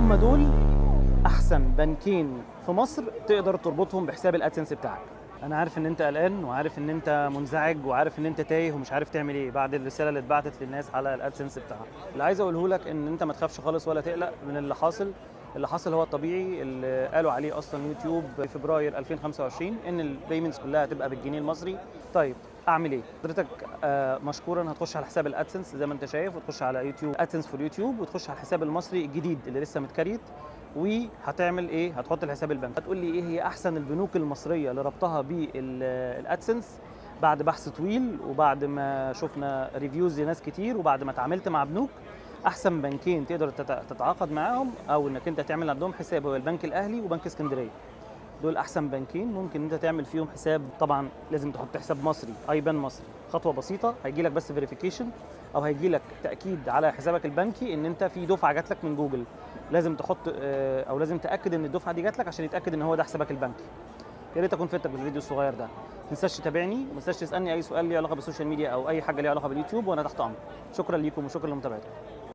هم دول احسن بنكين في مصر تقدر تربطهم بحساب ال AdSense بتاعك. انا عارف ان انت قلقان، وعارف ان انت منزعج، وعارف ان انت تايه ومش عارف تعمل ايه بعد الرسالة اللي اتبعتت للناس على ال AdSense بتاعها. اللي عايز اقوله لك ان انت ما تخافش خالص ولا تقلق من اللي حاصل. اللي حصل هو الطبيعي اللي قالوا عليه اصلا يوتيوب في فبراير 2025، ان ال payments كلها هتبقى بالجنيه المصري. طيب اعمل ايه؟ حضرتك مشكورا هتخش على حساب ال AdSense زي ما انت شايف، وتخش على YouTube AdSense for YouTube، وتخش على الحساب المصري الجديد اللي لسه متكريت. وهتعمل ايه؟ هتحط الحساب البنكي. هتقول لي ايه هي احسن البنوك المصرية اللي ربطها بال AdSense؟ بعد بحث طويل وبعد ما شفنا reviews لناس كتير وبعد ما اتعاملت مع بنوك، احسن بنكين تقدر تتعاقد معاهم او انك انت تعمل عندهم حساب هو البنك الاهلي وبنك اسكندريه. دول احسن بنكين ممكن انت تعمل فيهم حساب. طبعا لازم تحط حساب مصري، IBAN مصري. خطوة بسيطه، هيجي لك بس verification او هيجي لك تاكيد على حسابك البنكي ان انت في دفعه جات لك من جوجل. لازم تحط او لازم تاكد ان الدفعة دي جات لك عشان يتاكد ان هو ده حسابك البنكي. يا ريت اكون فدتك بالفيديو الصغير ده. ما تنساش تتابعني، وما تنساش تسالني اي سؤال ليه علاقة بال social media او اي حاجة ليها علاقة باليوتيوب، وانا تحت امرك. شكرا ليكم وشكرا لمتابعتكم.